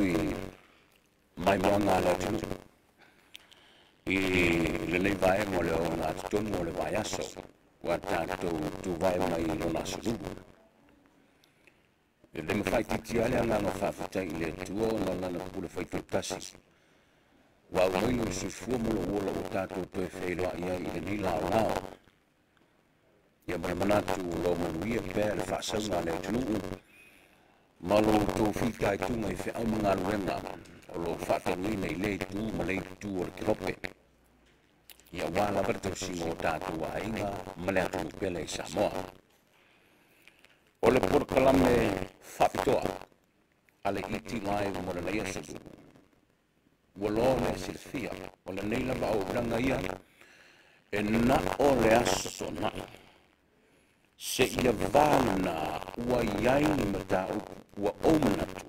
atu i maimoaga a le atunuu i lenei vaega o le ogatotonu o le vaiaso ua tatou tuvae mai i lona aso Lulu. E le mafai faitiitia lava le agaga faafetai i le Atua ona o Lana pule faitotasi ua aumai lou soifua ma lou ola ua tatou toe feiloai ai i lenei laolao. Ia ma le manatu o lo o manuia pea le faasauga a le atunuu ma lo outou fitaituga i feau ma galuega o lo o faatonuina i lea itu ma lea itu o le kelope, ia aua lava le tausiga o tatou aiga ma le atunuu pele i Samoa. O le polokalame faapitoa a le ET Live mo lenei aso, ua loa le silafia, o lenei lava auaunaga ia e na o le Aso Toonai seia va lena ua i ai ni mataupu ua ou manatu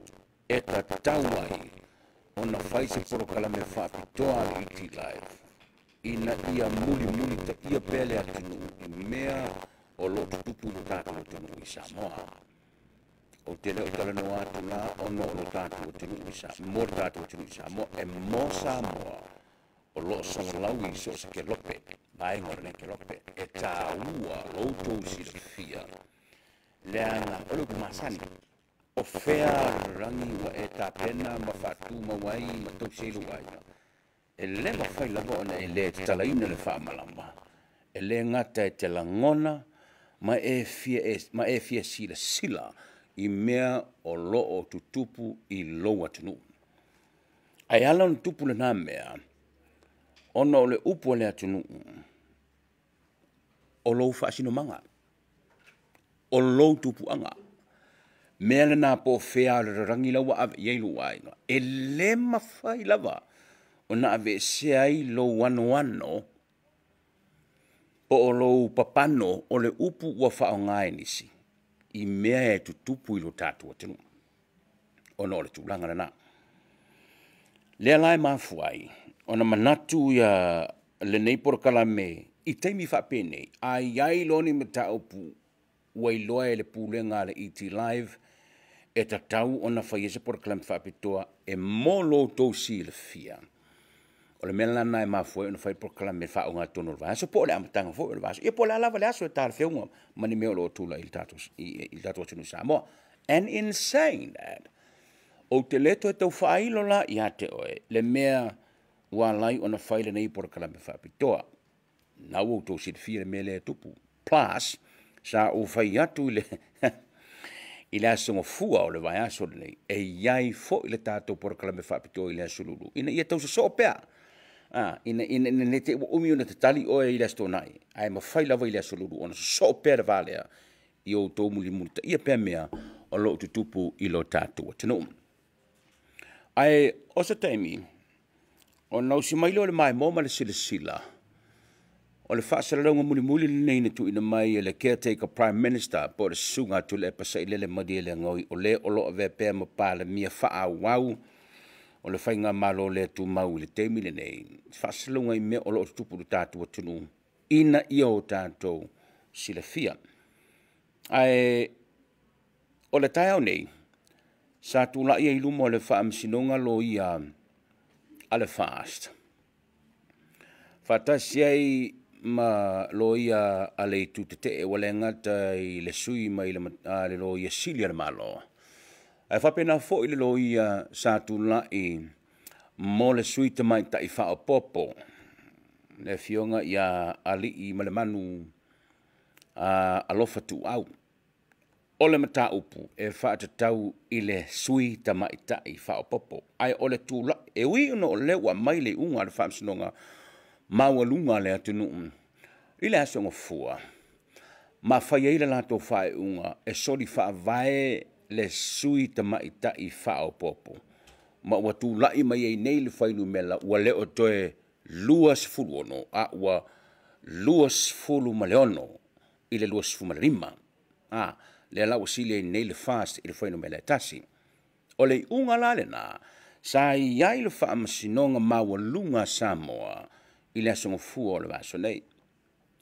e tatau ai ona fai se polokalame faapitoa a le ET Live ina ia mulimulitaia pea le atunuu i mea o lo o tutupu i lo tatou atunuu i Samoa. Ou te le o talanoa atu la ona o lo tatou atunuu i Samoa, mo le tatou atunuu i Samoa, e mo Samoa o lo o salalau i so o se kelope, vaega o lenei kelope. E taua lo outou silafia, leaga o le upu masani, o fea le lalolagi ua e tapena ma faatumau ai ma tausi ai lou aiga? E le mafai lava ona e le tatalaina le faamalama, e le gata e te lagona ma e fia silasila i mea o lo o tutupu i lou atunuu. Ae ala ona tupu lena mea, ona o le upu a le atunuu, o lou faasinomaga, o lou tupuaga. Mea lena po o fea lava o le lalolagi la ua ave i ai lou aiga, e le mafai lava ona aveesea ai lou anoano po o lou papano o le upu ua faaaoga e nisi i mea e tutupu i lo tatou atunuu, ona o le tulaga lena. Lea la e mafua ai ona manatu lenei polokalame i taimi faapenei, a i ai loa ni mataupu ua iloa e le Pulega a le ET Live e tatau ona fai ai se polokalame faapitoa e mo lo outou silafia. O le mea la lena e mafua ai ona fai le polokalame faaogatotonu o le vaiaso po o le amataga foi o le vaiaso, ia po o le a lava le aso e talafeauga ma ni mea o lo o tulai i le tatou atunuu i Samoa. And in saying that, ou te le toe tau faailo la ia te oe le mea ua ala ai ona fai lenei polokalame faapitoa. Na ua outou silafia le mea lea e tupu. Plus, sa ou fai atu i le Aso Gafua o le vaiaso lenei, e i ai foi le tatou polokalame faapitoa i le Aso Lulu, ina ia tau sosoo pea, ina ne i te i ua umi ona tatali oe i le Aso Toonai, ae mafai lava i le Aso Lulu ona sosoo pea le va lea, ia outou mulimulitaia pea mea o lo o tutupu i lo tatou atunuu. Ae o se taimi ona ausi mai lea o le maimoa ma le silasila, o le faasalalauga mulimuli lenei na tuuina mai e le Caretaker Prime Minister po o le susuga ia Tuilaepa Sailele Malielegaoi, o le o lo o avea pea ma Palemia faaauau o le Faigamalo le tumau i le taimi lenei, faasalalauga i mea o lo o tutupu i lo tatou atunuu ina ia o tatou silafia. Ae o le taeao nei, sa tulai ai i luma o le Faamasinoga loia a le FAST, faatasi ai ma loia a le Itu Tetee, ua le gata i le sui mai le Loia Sili a le Malo, ae faapena foi le loia sa tulai mo le sui tamaitai faaopoopo, le afioga ia Aliimalemanu Alofa Tuuau. O le mataupu e faatatau i le sui tamaitai faaopoopo. Ae o le tulaga, e ui ona o lea ua aumai le iuga a le Faamasinoga Maualuga a le atunuu i le Aso Gafua, ma fai ai le latou faaiuga e soli faavae le sui tamaitai faaopoopo, ma ua tulai mai ai nei le fuainumera ua le o toe 26, a ua 26 i le 25. A lea la ua sili ai nei le FAST i le fuainumera e 1. O le iuga la lena, sa i ai le Faamasinoga Maualuga a Samoa i le Aso Gafua o le vaiaso nei.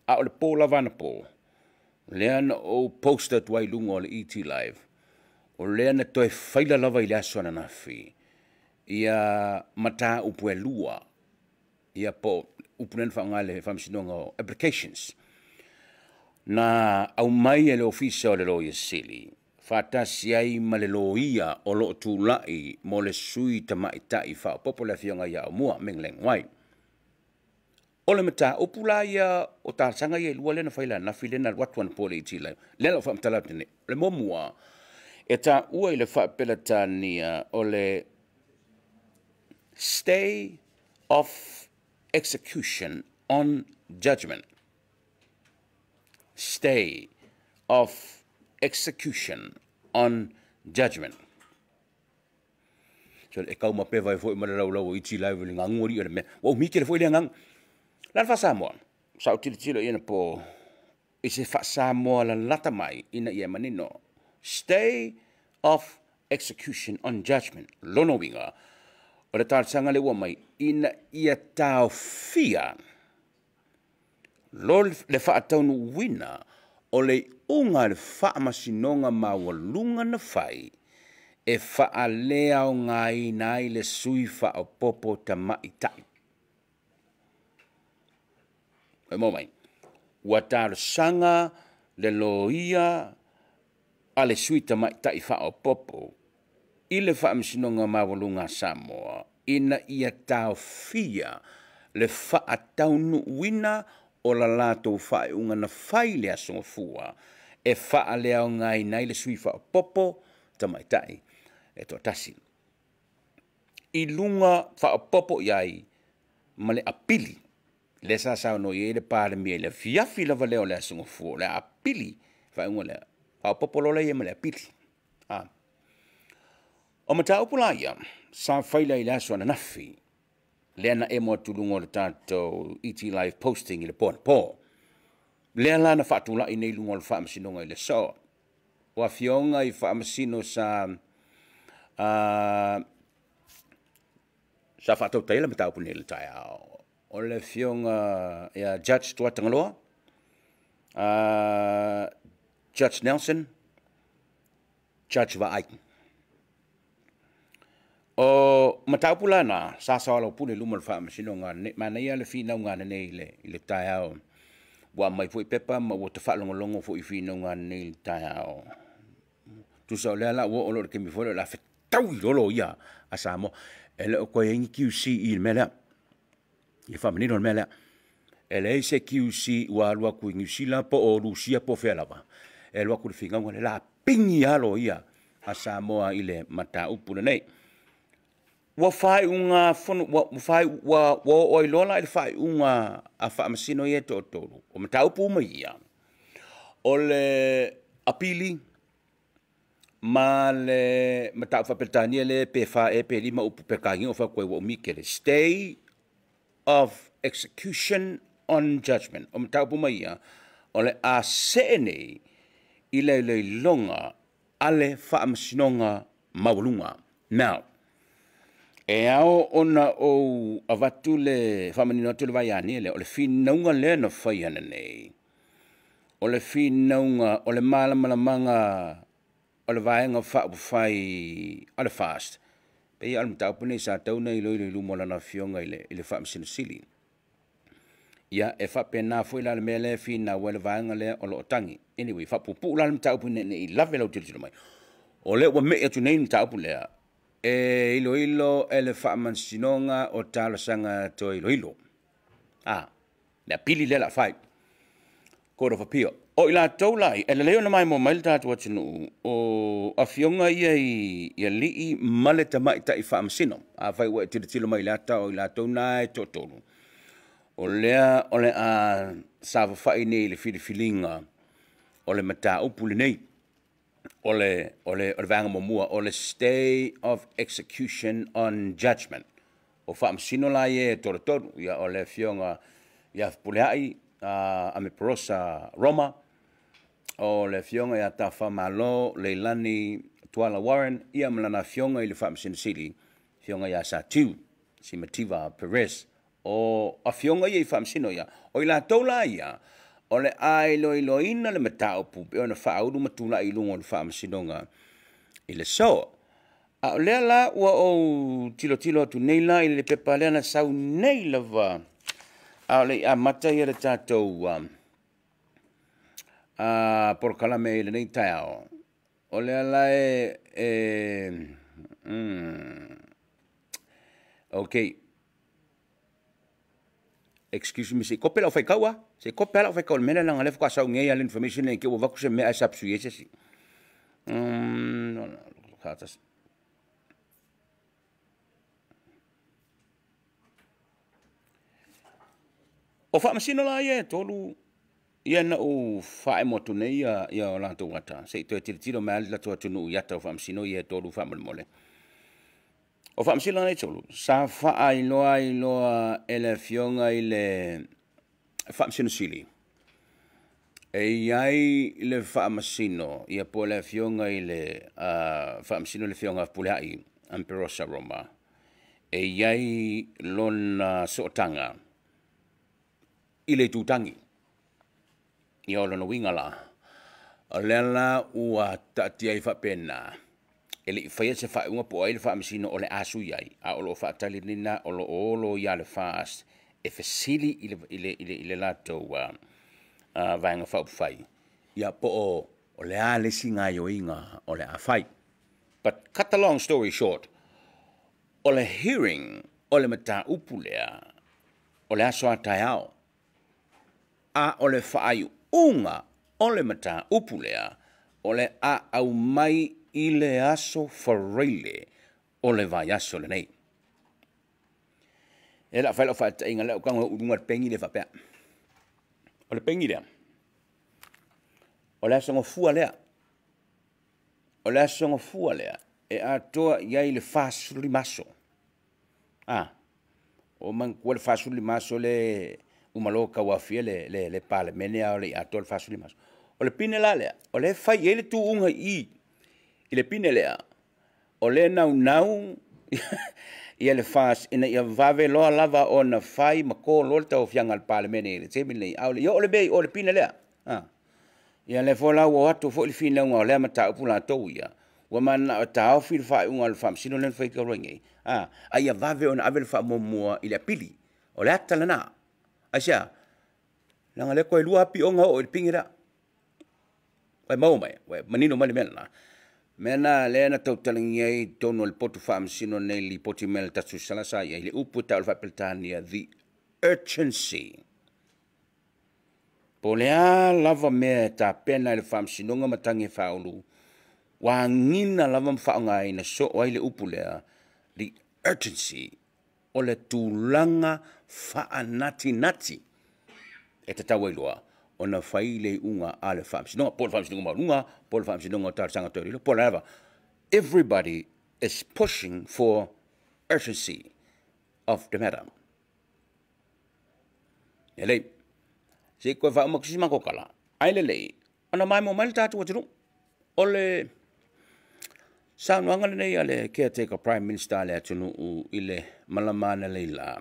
A o le po lava anapo, lea na ou post atu ai i luga o le ET Live, o lea na toe faila lava i le aso ananafi. ia mataupu e lua, ia po o upu lea na faaaoga e le Faamasinoga o applications, na aumai e le Ofisa o le Loia Sili, faatasi ai ma le Loia o lo o tulai mo le Sui Tamaitai Faaopoopo le Afioga ia Aumua Ming Leng Wai. O le mataupu la ia o talosaga ia e lua lea na fai ananafi lea na alu atu anapo i le ET Live, lea o le a ou faamatala atu nei. O le muamua, e taua i le Faa-Peretania o le Stay of Execution on Judgment. Stay of Execution on Judgment. So, e kaumapeva ai foi ma le laulau o ET Live i le gagu alii o le mea. Ua umi tele foi lea gagu. O le a le faa-Samoa? Sa ou tilotilo i anapo i se faa-Samoa lalata mai ina ia manino. Stay of Execution on Judgment. Lona uiga, o le talosaga lea ua mai, ina ia taofia lo le faataunuuina o le iuga a le Faamasinoga Maualuga na fai e faaleaogaina ai le sui faaopoopo tamaitai. Fai mai, ua talosaga le loia a le sui tamaitai faaopoopo i le Faamasinoga Maualuga a Samoa, ina ia taofia le faataunuuina o le latou faaiuga na fai i le Aso Gafua, e faaleaogaina ai le sui faaopoopo tamaitai e toatasi. I luga faaopoopo i ai ma le apili, lea sa saunoa i ai le Palemia i le afiafi lava lea o le Aso Gafua o le a apili le faaiuga lea, faaopoopo loa la i ai ma le apili. O mataupu la ia sa faila i le aso ananafi, lea na emo atu i luga o le tatou ET Live posting i le po anapo. Lea la na faatulai nei i luga o le Faamasinoga i le aso. O afioga i Faamasino sa faatautaia le mataupu nei i le taeao, o le Afioga ia Judge Tuatagaloa, Judge Nelson, Judge Vaai. O mataupu la na, sa soalaupule i luma o le Faamasinoga ananei. Manaia le finauga ananei i le taeao, ua aumai foi pepa ma ua ta faalogologo foi i finauga ananei i le taeao. Tusa o lea o le a ou oo loa i le taimi foi lea o le a fetaui loa loia a Samoa. E le o toe i ai ni QC i le mea lea, ia faamanino le mea lea. E leai se QC ua alu atu i Niu Sila po o Rusia po o fea lava e alu atu i le finauga lea, o le a pigi lava loia a Samoa i le mataupu lenei. Ua faaiugafono, ua oo ai loa la i le faaiuga a Faamasino ia e toatolu, o mataupu uma ia, o le apili ma le mataupu faa-Peretania lea pe 4 ea pe 5 upu Peretania ou fai atu ai ua umi tele, Stay of Execution on Judgment. O mataupu uma ia, o le a see nei i le iloiloga a le Faamasinoga Maualuga. Now, e ao ona ou avatu le faamanino atu le vaiania lea, o le finauga lea na fai ananei, o le finauga o le malamalamaga o le Vaega Faaupufai a le FAST, pei lava o le mataupu lenei sa tatau ona iloilo i luma o Lana Afioga i le Faamasino Sili. Ia, e faapena foi la le mea lea e finau ai le vaega lea o lo o tagi. Anyway, faapuupuu la le mataupu ina ne i lave lau tilotilo mai. O lea ua mei atu nei le mataupu lea, e iloilo e le Faamasinoga o Talosaga Toe Iloilo. Le apili lea o le a fai, Court of Appeal. O i latou la ia, e lelei ona maimoa mai le tatou atunuu, o afioga ia i alii ma le tamaitai faamasino. Afai ua e tilotilo mai i le ata o i latou na e toatolu, o lea o le a saofafai nei i le filifiliga o le mataupu lenei. O le vaega muamua, o le Stay of Execution on Judgment. O faamasino la ia e toatolu, ia o le Afioga ia Fepuleai Amiperosa Roma, o le Afioga ia Tafamalo Leilani Tuala Warren, ia ma lana Afioga i le Faamasino Sili, Afioga ia Satiu Simativa Perez. O afioga ia i faamasino ia, o i latou la ia, o le a iloiloina le mataupu pe ona faaulu ma tulai i luga o le Faamasinoga i le aso. A o lea la ua ou tilotilo atu nei la i le pepa lea na sau nei lava a o le i amata le tatou polokalame i lenei taeao. O lea la e ok, excuse me, se i kope lau faitau lava. Se i kope lava lau faitau i le mea lea leaga o lea faatoa sau nei lava le information lea ne i te i ua avatu se mea ae sapesui ai se isi. O Faamasino la ia e 3 ia na ou faaemo atu nei o latou ata, se i toe tilotilo mai lava le tatou atunuu i ata o Faamasino ia e 3 faamolemole. O Faamasino la ia e 3, sa faailoa ai loa e le Afioga i le Faamasino Sili, e i ai le Faamasino ia po o le Afioga i le Faamasino le Afioga ia Fepuleai Ambrose Roma, e i ai lona sootaga i le itutagi. Ia o lona uiga la, o lea la ua taatia ai faapena, e le i faia se faaiuga po o ai le Faamasino o le a sui ai, a o lo o faatali lena o lo o o loia a le FAST e fesili i le latou Vaega Faaupufai, ia po o le a le isi gaoioiga o le a fai. But cut the long story short, o le hearing o le mataupu lea, o le aso a taeao, a o le faaiuga o le mataupu lea, o le a aumai i le aso Faraile o le vaiaso lenei. E le a fai lau faataitaiga, o lea ou te tago e uu i luga le pegi lea faapea. O le pegi lea, o le Aso Gafua lea. O le Aso Gafua lea e atoa i ai le 45 aso. Ua ou manatua le 45 aso lea e uma loa tauaofia le Palemene a o le i atoa le 45 aso. O le pine la lea, o lea e fai i ai le tuuga i i i le pine lea, o lea e naunau le FAST ina ia vave loa lava ona fai ma to loa le tauaofiaga a le Palemene i le taimi lenei, a o le i oo le mea i o i le pine lea. Ia lea foi la ua o atu foi le finauga o lea mataupu latou ia, ua mananao e taofi le faaiuga a le Faamasino lea na fai talu ai nei, a ia vave ona ave le faamuamua i le apili. O le ata lena. Aisea? Leaga o lea toe 2 lava pioga oo i le pine lea. Ua e maua mai? Ua manino mai le mea lena? O le mea lena lea na tautalagia ai i totonu o le poto faamasino nei i le lipoti mai a le tatou SSLA sa i ai, le upu e tau i le faa-Peretania, the urgency. Po o le a lava mea e tapena e le Faamasinoga ma tagi e faaulu, ua agiga lava ma faaaogaina soo ai le upu lea, the urgency, o le tulaga faanatinati e tatau ai loa ona fai le iuga a le Faamasinoga, po o le Faamasinoga Maualuga, po o le Faamasinoga o Talosaga Toe Iloilo, po o le a lava. Everybody is pushing for urgency of the matter. Lelei, se i toe faauma atu se isi matou tala, ae lelei ona maimoa mai le tatou atunuu. O le saunoaga lenei a le caretaker Prime Minister a le atunuu i le malama analeila,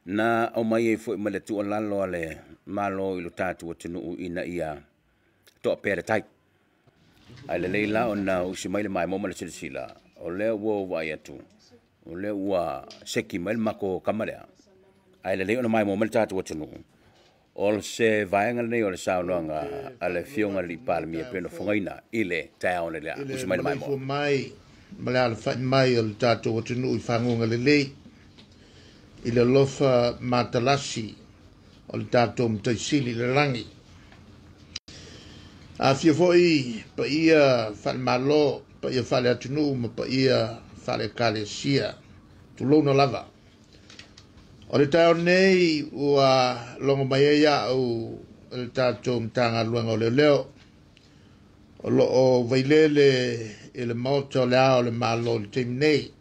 na aumai ai foi ma le tuualalo a le Malo i lo tatou atunuu ina ia toa pea le tai. Ae lelei la ona usi mai le maimoa ma le silasila, o lea ua ou vaai atu, o lea ua seki mai le matou tama lea, ae lelei ona maimoa mai le tatou atunuu. O se vaega lenei o le saunoaga Ou a le te Afioga i faatulou le atu i lenei Palemia taeao pei ona fou fogaina i le taeao nei lea. i le Usi mai le maimoa. maleifua mai ma le alafai mai o le tatou atunuu i faguga lelei i le alofa matalasi o le tatou Matai Sili i le lagi. Afio foi paia faale-Malo, paia faale-atunuu ma paia faale-Ekalesia. Tulouna lava. O le taeao nei ua logo mai ai au e le tatou Matagaluega o Leoleo o lo o vailele i le Maota o le Ao o le Malo i le taimi nei,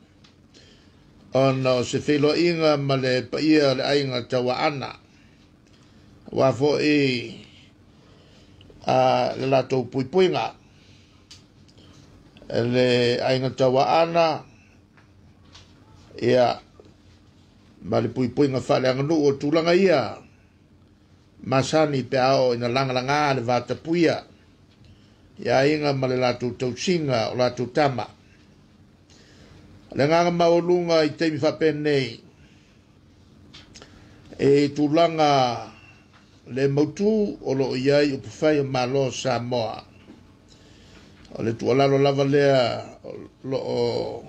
ona o se feiloaiga ma le paia o le aiga Tauaana, aua foi le latou puipuiga. Le aiga Tauaana ia ma le puipuiga faaleaganuu o tulaga ia masani pe a oo ina lagalaga le vatapuia i aiga ma le latou tausiga o latou tama. O le agaga maualuga i taimi faapenei e tulaga le mautu o loo i ai upufai o Malo o Samoa. O le tuualalo lava lea o loo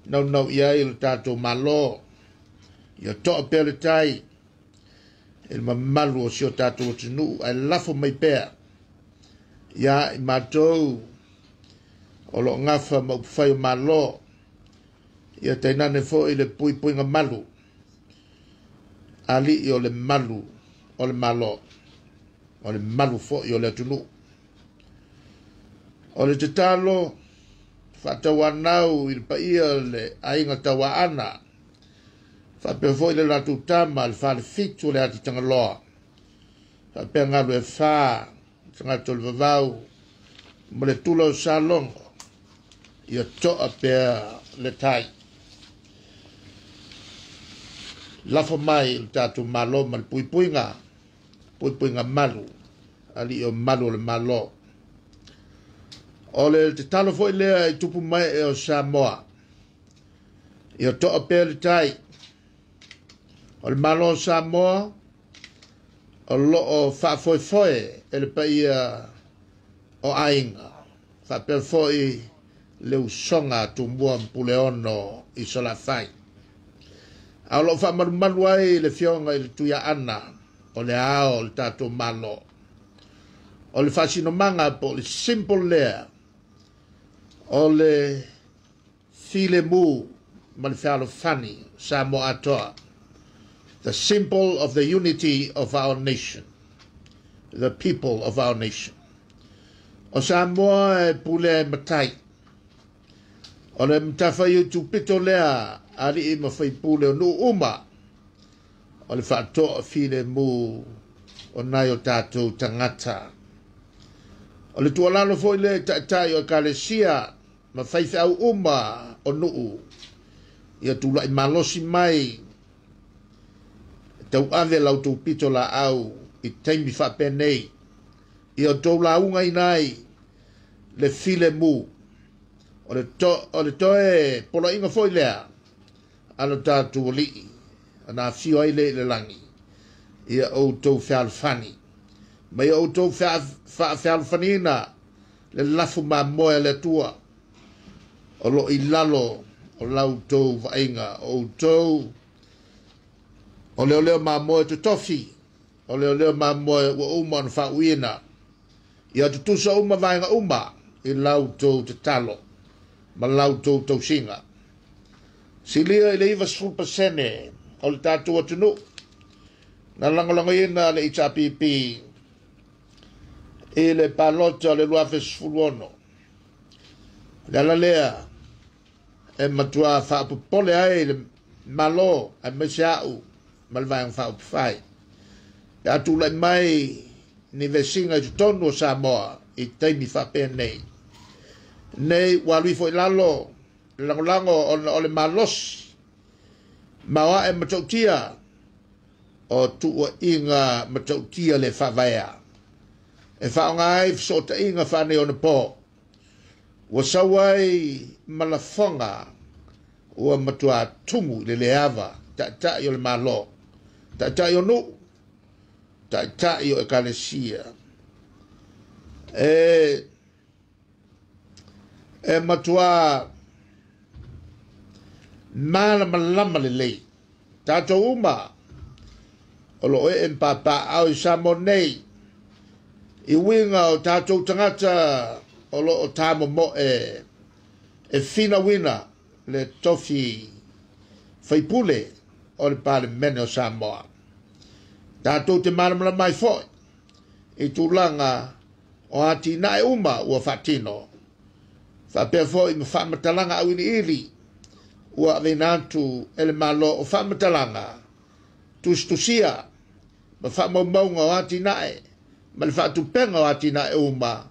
naunau i ai le tatou Malo, ia toa pea le tai i le mamalu o si o tatou atunuu, ae lafo mai pea ia i matou o loo gafa ma upufai o Malo, ia tainane foi le puipuiga malu, alii o le malu o le Malo, o le malu foi o le atunuu. O le tatalo faatauanau i le paia o le aiga Tauaana, faapea foi le latou tama le Falefitu o le Ati Tagaloa, faapea galu e fa tagata o le vavau ma le tula o Salogo, ia toa pea le tai. Lafo mai le tatou Malo ma le puipuiga, puipuiga malu, alii o malu o le Malo. O le tatalo foi lea i tupu mai e o Samoa, ia toa pea le tai. O le Malo o Samoa o loo faafoefoe e le paia o aiga, faapea foi le usoga a Tumua ma Puleono i Salafai. A o loo faamalumalu ai le fioga i le Tuiaana o le ao o le tatou Malo. O le faasinomaga po o le simple lea o le filemu ma le fealofani Samoa atoa. The symbol of the unity of our nation, the people of our nation. O Samoa e pule e matai. O le matawhai o tupito lea, ali i mawhai pule o nuu uma. O le whaatoa file mu o nai o tātou tangata. O le tualalo foi le taitai o Ekalesia ma faifeau uma o nuu. Ia tulai malosi mai tau ave lau tupito la au i taimi faapenei. Ia tou lauga inai le file mu. O le toe poloaiga foi lea a lo tatou alii ana afio ai le i le lagi. Ia outou fealofani. Ma ia outou faafealofaniina le lafu mamoe a le Atua o loo i lalo o lau tou vaaiga. O outou o leoleo mamoe totofi, o leoleo mamoe ua uma ona faauiina. Ia tutusa uma vaega uma i lau tou tatalo ma lau tou tausiga. Silia i le 90% o le tatou atunuu na lagolagoina le HRPP i le palota o le 2016. Le ala lea e matua faapopole ai le Malo aemaise au ma le vaega faaupufai. Pe a tulai mai ni vesiga i totonu o Samoa i taimi faapenei. Nei ua alu ifo i lalo le lagolago ona o le malosi ma o ae matautia o tuuaiga matautia le faavaea. E faaaoga ai fesootaiga faaneionapo. Ua sau ai ma lafoga ua matua tumu i le leava taitai o le Malo, taitai o nuu, taitai o Ekalesia. E matua malamalama lelei tatou uma o loo ee ma papaaao i Samoa nei i uiga o tatou tagata o loo tamomoe e finauina le tofi faipule o le Palemene o Samoa. Tatou te malamalama ai foi i tulaga o atinae uma ua faatino, faapea foi ma faamatalaga auiliili ua aveina atu e le Malo o faamatalaga tusitusia ma faamaumauga o atinae ma le faatupega o atinae uma,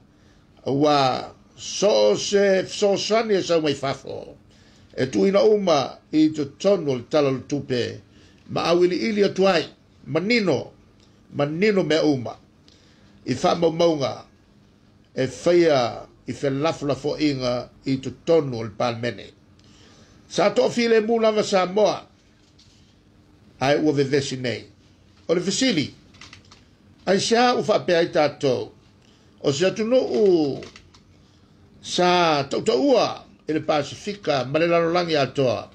ua so o se fesoasoani e sau mai fafo e tuuina uma i totonu o le Tala o le Tupe ma auiliili atu ai manino manino mea uma i faamaumauga e faia i felafolafoaiga i totonu o le Palemene. Sa toafilemu lava Samoa ae ua vevesi nei. O le fesili, aisea ua faapea ai tatou, o se atunuu sa tautaua i le Pasefika ma le lalolagi atoa,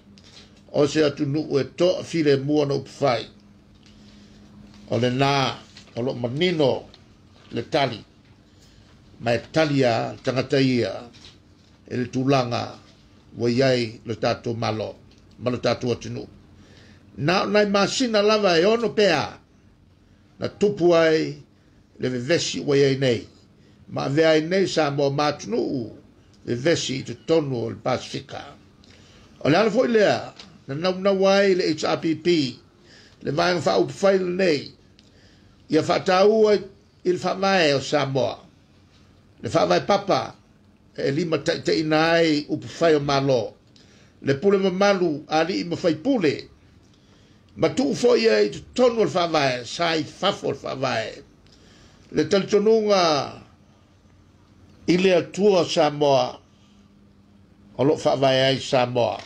o se atunuu e toafilemu ona upufai? O lena o lo o manino le tali, ma e tali a tagata ia i le tulaga ua i ai lo tatou Malo ma lo tatou atunuu. Na o nai masina lava e 6 pea na tupu ai le vevesi ua i ai nei, ma avea ai nei Samoa ma atunuu vevesi i totonu o le Pasefika. O le ala foi lea na naunau ai le HRPP, le vaega faaupufai lenei, ia faataua i le faavae o Samoa, le faavae papa e lima taitaiina ai upufai o Malo, le pule mamalu a alii ma faipule, ma tuu foi ai i totonu o le faavae, sa i fafo o le faavae, le talitonuga i le Atua Samoa o lo o faavae ai Samoa.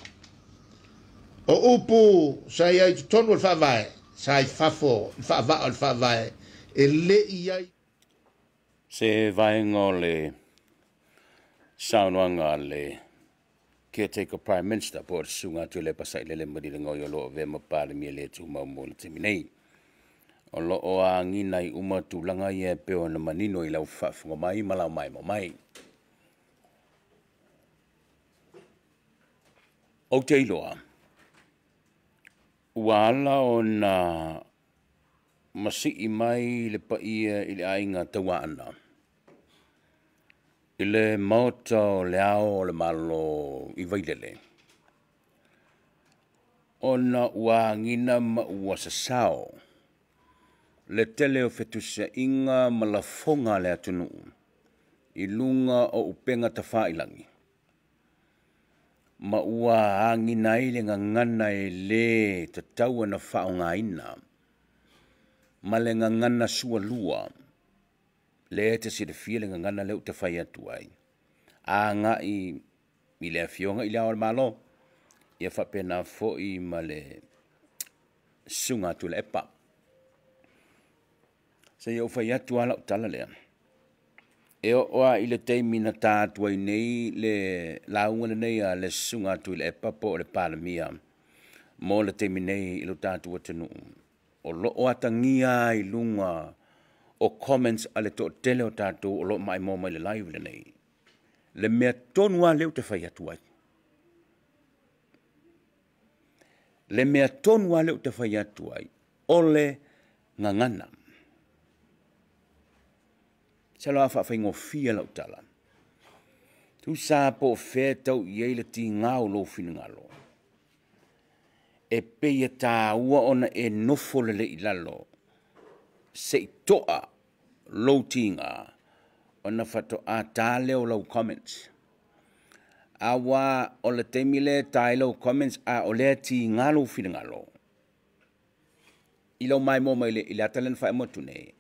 O upu sa i ai i totonu o le faavae, sa i fafo le faavaa o le faavae, e le i ai. Se vaega o le saunoaga a le caretaker Prime Minister po o le susuga atu le Pasailele Malielegaoi o lo o avea ma Palemia le tumau mo le taimi nei. O lo o agiga i uma tulaga ia e pei ona manino i lau faafofoga mai ma lau maimoa mai. Ou te iloa, ua ala ona masii mai le paia i le aiga Tauaana i le maota o le Ao o le Malo i Vailele, ona ua agiga ma ua sasao le tele o fetusiaiga ma lafoga a le atunuu i luga o upega tafailagi, ma ua agiga ai le gagana e le tatau ona faaaogaina, ma le gagana sualua, lea e te silafia le gagana lea ou te fai atu ai, agai i le Afioga i Le Ao o le Malo, ia faapena foi ma le susuga a Tuilaepa. Se i ou fai atu lava lau tala lea, e oo lava i le taimi na ta atu ai nei le lauga lenei a le susuga a Tuilaepa po o le Palemia mo le taimi nei i lo tatou atunuu, o lo o atagia lava i luga o comments a le toatele o tatou o lo o maimoa mai i le live lenei, le mea tonu lava lea ou te fai atu ai. Le mea tonu lava lea ou te fai atu ai, o le gagana. Masalo a faafaigofie lau tala, tusa po o fea e tau i ai le tiga o lou finagalo, e pei e taua ona e nofo lelei i lalo se i toa lou tiga, ona faatoa ta lea o lau comments. Aua o le taimi lea e ta ai lau comments a o lea e tiga lou finagalo, i lau maimoa mai i le ata lea na faemo atu nei,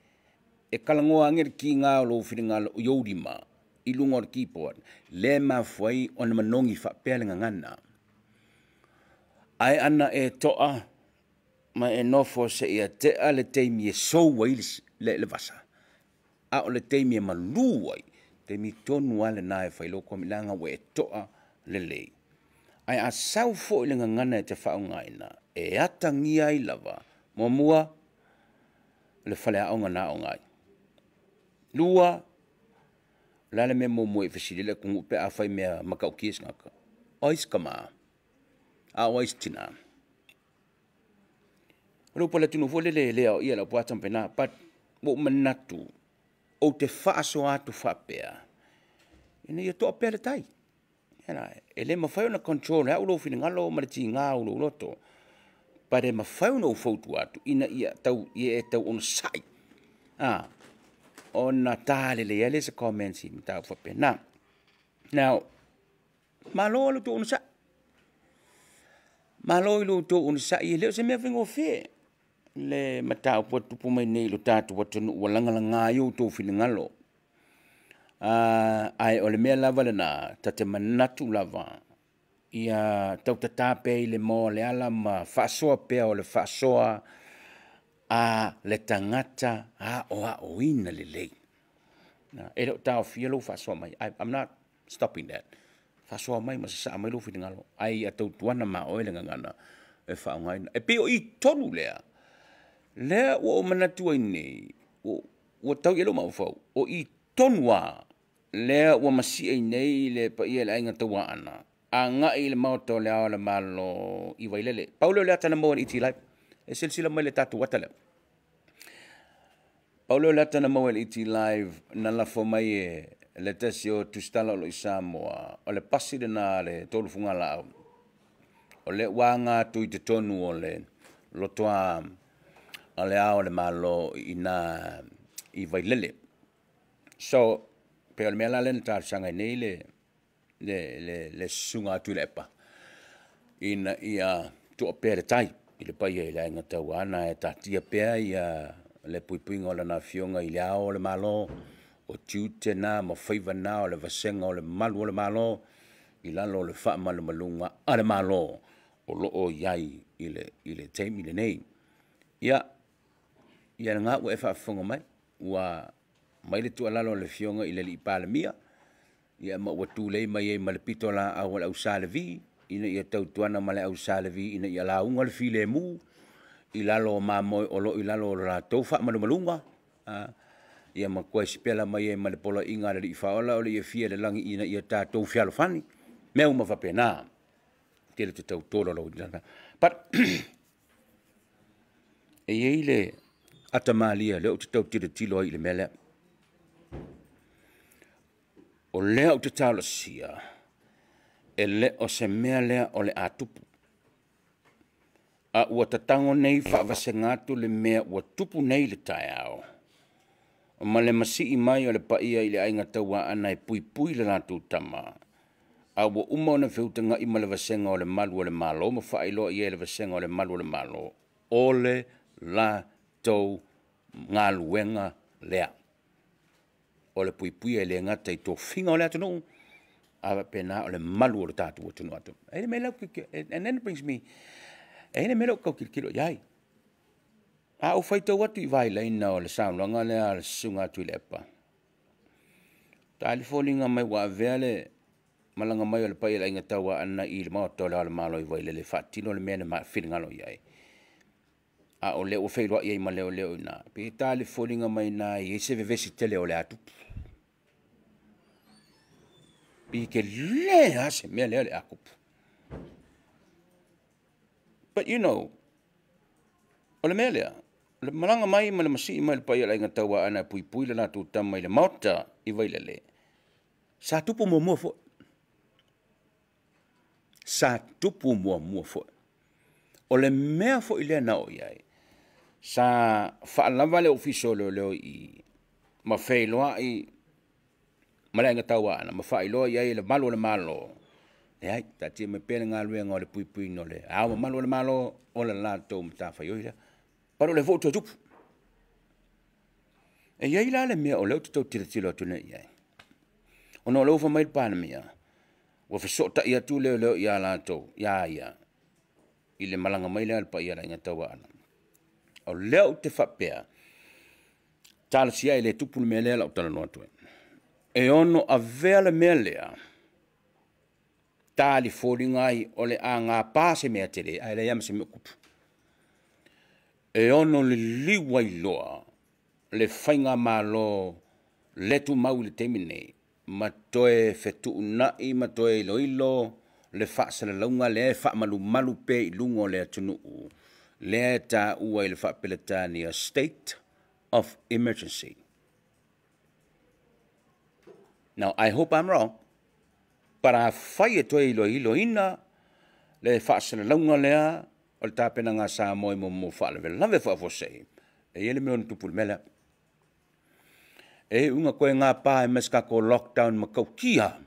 e talanoa ane le tiga o lou finagalo i ou lima i luga o le keyboard, lea e mafua ai ona manogi faapea le gagana. Ae ana e toa ma e nofo seia tea le taimi e sou ai le vasa, a o le taimi e malu ai, taimi tonu lava lena e fai lou comment, leaga ua e toa lelei. Ae a sau foi le gagana e te faaaogaina, e atagia ai lava, muamua, le faleaoga na aoga ai. Lua, o le a le mea muamua e fesili ai le atunuu pe a fai mea matautia se tagata? O ai se tama? A o ai se tina? O le upu a le atunuu foi lele e le aoaia e lau po tampena, but ua ou manatu, ou te faasoa atu faapea, ina ia toa pea le tai. E le mafai ona control e au lou finagalo ma le tiga o lou loto, but e mafai ona ou fautua atu ina ia tau, ia e tau onosai, ona ta lelei ai lea se comments i mataupu faapena. Now, malo le tou onosai. Malo i lo outou onosai, e le o se mea faigofie le mataupu ua tupu mai nei i lo tatou atunuu ua lagalaga ai outou finagalo. Ae o le mea lava lena, ta te manatu lava Ia tautatā pea i le moa o le ala ma faasoa pea o le faasoa a le tagata aoaoina lelei. E le o taofia lou faasoa mai, I'm not stopping that. Faasoa mai ma sasaa mai lou finagalo, ae ia tautuana ma oe le gagana e faaaogaina. E pei o i tonu lea, lea ua ou manatu ai nei, ua tau i ai lou mafaufau, o i tonu lava lea ua masie ai nei le paia i le Aiga Tauaana, agai i le maota o le Ao o le Malo i Vailele. Pau lea o le ata na maua e le ET Live. E silasila mai i le tatou ata lea. Pau lea o le ata na maua e le ET Live na lafo mai e le tasi o tusitala o lo o i Samoa, o le pasi lena a le tolu fugalaau, o lea ua aga atu i totonu o le lotoa o le Ao o le Malo i ina i Vailele. So, pei o le mea la lea na talosaga ai nei le susuga a Tuilaepa, ina ia tua pea le tai i le paia i le Aiga Tauaana ae taatia pea le puipuiga o Lana Afioga i Le Ao o le Malo, o tiute na ma faiva na o le vasega o le malu o le Malo i lalo o le faamalumaluga a le Malo o lo o i ai i le taimi lenei. Ia lena ua e faafofoga mai, ua aumai le tuualalo a le Afioga i le Palemia, ia ma ua tulei mai ai ma le pitolaau a le au Sa Levi, ina ia tautuana ma le au Sa Levi ina ia lauga le filemu i lalo o mamoe o lo o i lalo o le latou faamalumaluga, ia ma toe sipela mai ai ma le poloaiga a le Alii Faaola o le iafia i le lagi ina ia tatou fealofani, mea uma faapena, e tele ina tau tolaulauina. But e i ai le ata malie o lea ou te tau tilotilo ai i le mea lea. O lea ou te talosia, e le o se mea lea o le a tupu, a ua tatago nei faavasega atu le mea ua tupu nei i le taeao, ma le masii mai o le paia i le Aiga Tauaana e puipui le latou Tama, a ua uma ona feutagai ma le vasega o le Malu o le Malo ma faailoa i ai e le vasega o le Malu o le Malo, o le latou galuega lea. O le puipuia e le gata i tofiga o le atunuu, ae faapena o le malu o le tatou atunuu atoa. E i ai le mea lea and then brings me, e i ai le mea lea ou te tau tilotilo i ai. A ou faitau atu i vailaina o le saunoaga lea a le Susuga a Tuilaepa, e foliga mai ua avea le malaga mai o le paia o le Aiga Tauaana i le maota o le Ao o le Malo i Vailele e faatino le mea na finagalo i ai, a o lea ua feiloai ai ma leoleo i ina, pei e ta te foliga mai i ina e i ai se vevesi tele o le a tupu. Pei e tele lava se mea lea o le a tupu. But you know, o le mea lea, o le malaga mai ma le masii mai o le paia o le Aiga Tauaana e puipui le latou tama i le maota i Vailele, sa tupu muamua foi. Sa tupu muamua foi. O le mea foi lea na oo i ai, sa faalava le Ofisa o Leoleo i i ma feiloai ma le Aiga Tauaana ma faailoa i ai e le malu o le Malo, leai, taatia mai pea le galuega o le puipuiga o le Ao Mamalu o le Malo, o le latou matafaioi lea. But o lea foi ua toe tupu. E i ai la le mea o lea ou te tau tilotilo atu nei i ai, ona o lea ua fai mai le Palemia, ua fesootai atu leoleo ia latou, ia ia, i le malaga mai lea a le paia o le Aiga Tauaana. O lea ou te faapea, talosia e le tupu le mea lea o le a ou talanoa atu ai. E ono avea le mea lea, ta foliga ai o le a gapa se mea tele, ae leai lava ma se mea o tupu. E ono liliu ai loa le faigamalo le tumau i le taimi lenei, ma toe fetuunai ma toe iloilo le faasalalauga lea e faamalumalu pea i luga o le atunuu, lea e taua i le faa-Peretania, state of emergency. Now, I hope I'm wrong, but afai e toe iloiloina le faasalalauga lea o le tapenaga a Samoa mo faalavelave faafuasei, e i ai le mea e ono tupu i le mea lea. E iu ina toe gapa ai ma se tatou lockdown matautia,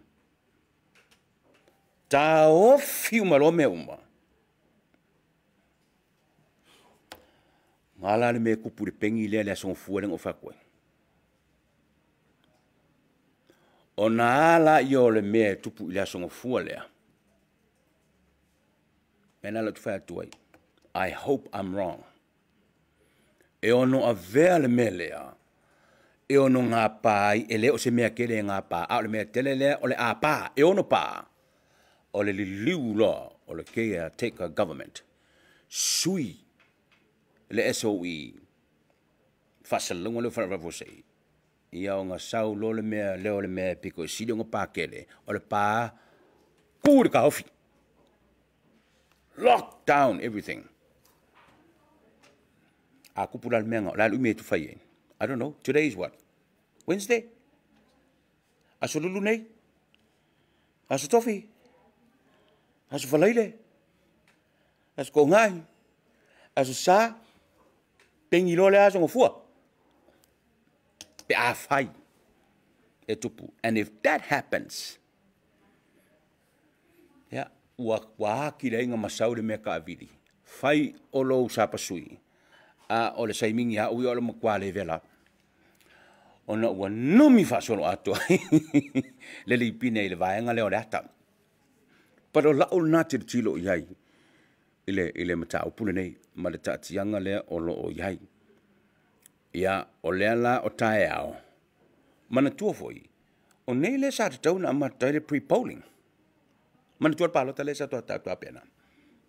taofi uma loa mea uma. O le a la le mea e tupu i le peni lea i le Aso Gafua lea na ou fai atu ai? Ona a lea o le mea e tupu i le Aso Gafua lea? Mea lena ou te fai atu ai, I hope I'm wrong. E ono avea le mea lea e ono gapa ai, e le o se mea tele e gapa, a o le mea tele lea o le a pa, e ono pa, o le liliu loa o le caretaker government, sui le SOE, faasalalauga lea o Faalavelave Faafuasei, ia ona sau loa le mea lea o le mea e pito i sili ona pakele, o le pa tu le taofi. Lock down everything. A tupu la le mea lena, o le a le umi e fai ai? I don't know. Today is what? Wednesday? Aso Lulu nei? Aso Tofi? Aso Faraile? Aso Togai? Aso Sa? Pegi loa le aso gafua pe a fai e tupu. And if that happens, ia, ua atili ai ona masau le mea taavili. Fai o lou sapasui, a o le saimigi au ia o le matua le vela ona ua numi faasoloatoa le lipine i le vaega lea o le ata. But o lau lena tilotilo i ai i le mataupu lenei ma le taatiaga lea o lo o i ai. Ia, o lea la o taeao, manatua foi, o nei lea sa tatau ona amata ai le pre-polling. Manatua le palota lea sa tapena.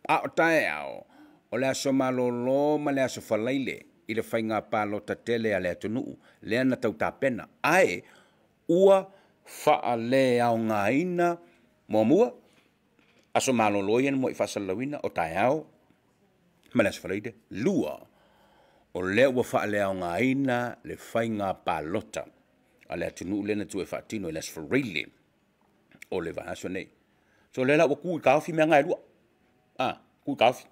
A o taeao, o le aso malolo ma le aso Faraile i le faiga palota tele a le atunuu, lea na tau tapena. Ae ua faaleaogaina muamua, aso malolo ia na muai faasalalauina o taeao ma le aso Faraile. Lua, o lea ua faaleaogaina le faiga palota a le atunuu lea na tuu e faatino i le aso Faraile o le vaiaso nei. So lea la ua tu i taofi mea na e lua. Ah, tu i taofi.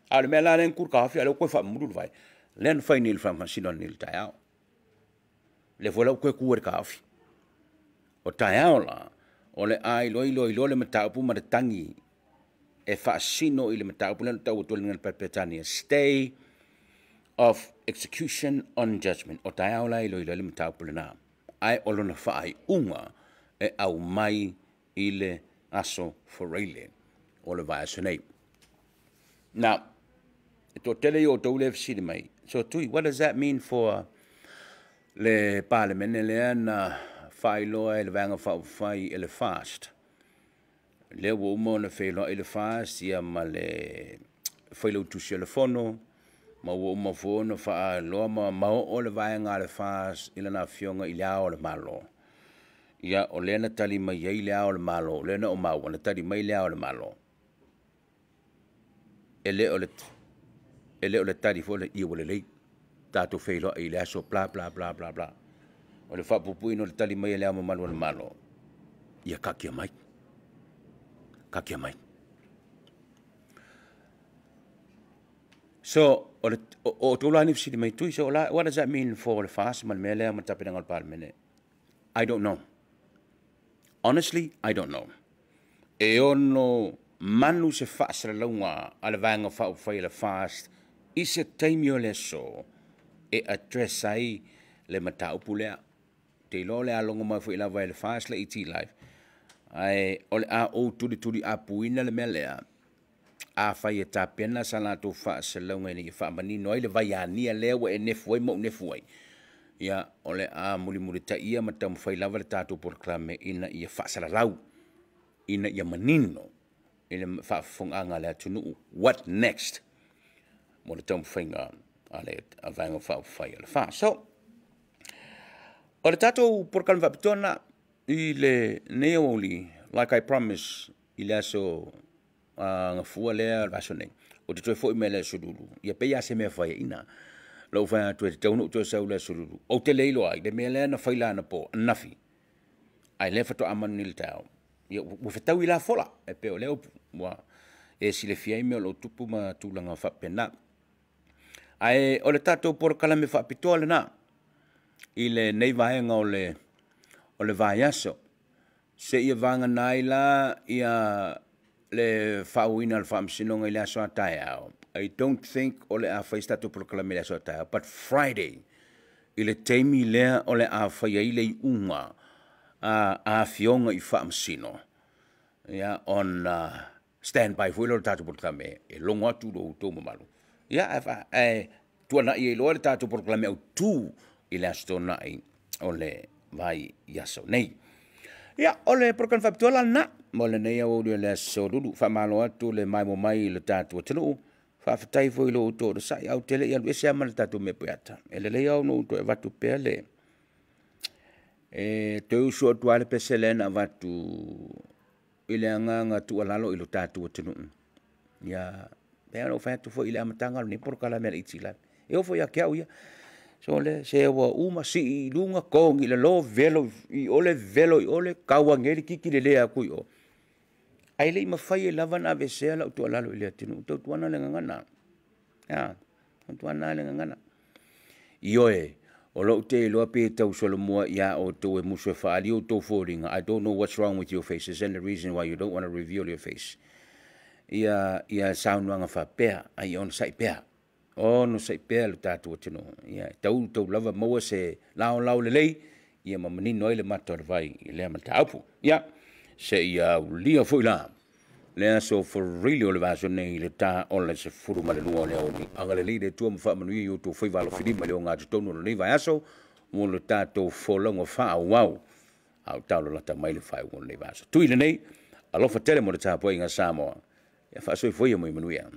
A o le mea la lea na tu i taofi, a o lea ua toe faamamulu le vai. Lea na fai nei i le faamasino nei i le taeao. Lea foi la ua toe tu ai i le taofi. O taeao la, o le a iloilo ai loa le mataupu ma le tagi e faasino i le mataupu lea na tau atu ai le Peretania, stay of execution on judgment. O taeao la iloilo ai le mataupu lena. Ae o lona faaiuga e aumai i le aso Faraile o le vaiaso nei. Now, e toatele i outou lea fesili mai, so Tui, what does that mean for le Palemene lea na faailoa e le Vaega Faaupufai e le FAST? Lea ua uma ona feiloai le FAST ia ma le Failautusi o le Fono, ma ua uma foi ona faailoa ma oo le vaega a le FAST i lana afioga i le Ao o le Malo. Ia, o lea na tali mai ai le Ao o le Malo, o lea na ou maua, na tali mai le Ao o le Malo. E le o le tali foi le ia ua lelei, tatou feiloai i le aso bla bla bla bla bla. O le faapuupuina o le tali mai e le Ao Mamalu o le Malo, ia taatia mai, taatia mai. So, o le o outou la ni fesili mai, Tui, so what does that mean for le FAST ma le mea lea ma le tapenaga o le Palemene? I don't know. Honestly, I don't know. E ono manu se faasalalauga a le Vaega Faaupufai a le FAST i se taimi o le aso e address ai le mataupu lea. Te iloa o le alogo mai foi lava e le FAST le ET Live. Ae o le a ou tulituli apuina le mea lea, a fai e tapena sa latou faasalalauga ina ia faamanino ai le vaiania lea ua e nefu ai ma ou nefu ai. Ia, o le a mulimulitaia ma taumafai lava le tatou polokalame ina ia faasalalau, ina ia manino i le faafofogaaga a le atunuu what next mo le taumafaiga a le Vaega Faaupufai a le FAST. So, o le tatou polokalame faapitoa lena i lenei aoauli, like I promise i le aso gafua lea o le vaiaso nei, ou te toe foi mai le aso Lulu. Ia pei lava se mea faiaina lou fai atu e tatau ona ou toe sau le aso Lulu. Ou te le iloa ai le mea lea na fai la anapo ananafi, ae lea faatoa manu nei le taeao. Ia, ua fetaui la fola e pei o lea upu ua e silafia ai mea o loo tupu ma tulaga faapena. Ae o le tatou polokalame faapitoa lena i lenei vaega o le vaiaso, seia vagana ai la ia le faauuina o le faamasinoga i le aso a taeao. I don't think o le a fai se tatou polokalame i le aso a taeao, but Friday i le taimi lea o le a fai ai le iuga a afioga i faamasino, ia ona stand by foi lea o le tatou polokalame e logo atu lo outou mamalu. Ia, ae tuanai ai loa le tatou polokalame autu i le Aso Toonai o le vaiaso nei. Ia, o le polokalame faapitoa la lena mo lenei aoauli o le Aso Lulu. Faamalo atu le maimoa mai i le tatou atunuu. Faafetai foi i lo outou onosai, ae ou te le i alu ese lava ma le tatou mea pueata. E lelei lava ona ou toe avatu pea le e toe usu atu lava le pese lea na avatu i le agaga tuualalo i lo tatou atunuu. Ia, pei ona ou fai atu foi i le amataga o lenei polokalame a le Aitila, e oo foi ia te au ia, sole se ua uma sii i luga, togi i lalo, velo i ole, velo i ole, tau ane ai le titi lelea atu i o. Ae le i mafai ai lava ona aveesea lau tuualalo i le atunuu, tautuana le gagana, a, tautuana le gagana. Ioe, o lea ou te iloa pei e tausolomua ia outou e musu e faaali outou foliga, I don't know what's wrong with your faces and the reason why you don't want to reveal your face. Ia saunoaga faapea, a ia onosai pea, onosai pea le tatou atunuu. Ia e tau tau lava maua se laolao lelei, ia ma manino ai le mata o le vai i lea mataupu. Ia, se i aulia foi la le aso Faraile o le vaiaso nei i le ta o le 12 o le aoauli. Agalelei le Atua ma faamanuia i outou faiva alofilima i le ogatotonu o lenei vaiaso mo le tatou folauga faaauau a o taulalata mai le faaiuga o lenei vaiaso. Tui lenei, alofa tele mo le tapuaiga a Samoa, ia faasoifua ia ma ia manuia.